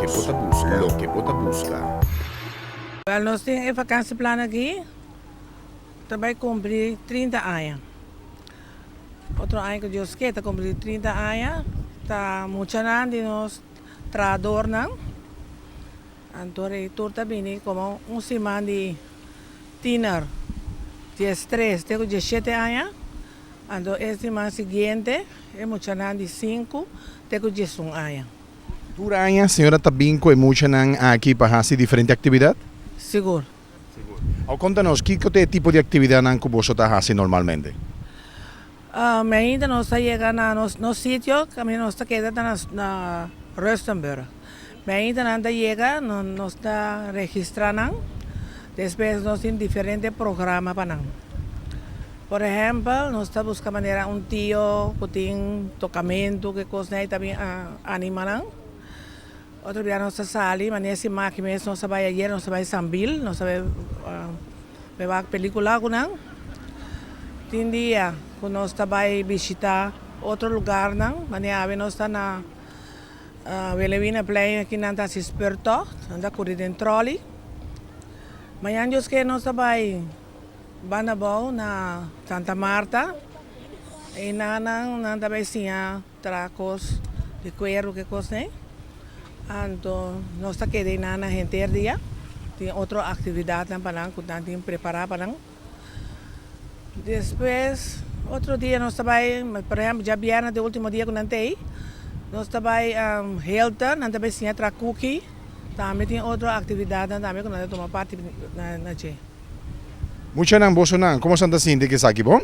Loke bo ta buska. Loke bo ta buska. Wel nos tin e vakantieplan aki ta bay cumpli 30 aña. Otro aña cu Dios ke ta cumpli 30 aña ta muchanan di nos trahadornan. Anto rei tur ta bini como un siman di tiener, 13 te cu 17 aña. Anto e siman siguiente e muchanan di 5 te cu 11 aña. Tur aña señora ta bin cu e muchanan aki pa haci diferente actividad? Sigur. Awor conta nos, kico ta e tipo di actividadnan cu boso ta haci normalmente? Ainda nos ta yega na nos sitio, caminda nos ta keda ta na Rustenburg. Ainda nan ta yega, nos ta registra nan, despues nos tin diferente programa pa nan. Por ehempel, nos ta busca manera un tio cu tin tocamento, ki cosnan ey ta bin anima nan. Otro bia nos ta sali, manera si maki mes nos ta bay ayer, nos ta bay Sambil, nos ta bay bay wak pelicula cu nan. Tin dia cu nos ta bay bishita otro lugarnan, manera awe nos ta na Wilhelminaplein, aki nan ta haci speurtocht, nan ta curi den trolley. Mañan Dios ke nos ta bay banda abou na Santa Marta, eynan nan ta bay siña traha kos di kueru ke kos nei. Anto nos ta keda einan na henter dia. Tin otro aktividatnan pa nan ku nan tin prepará pa nan. Despues otro dia nos ta bai, por ehèmpel djabièrnè ta e último dia ku nan ta ei, nos ta bai Hilton, nan ta bai siña traha kuki. Tambe tin otro aktividatnan tambe ku nan ta tuma parti na dje. Muchanan, bosonan, komo esnan ta sinti ku esaki bon?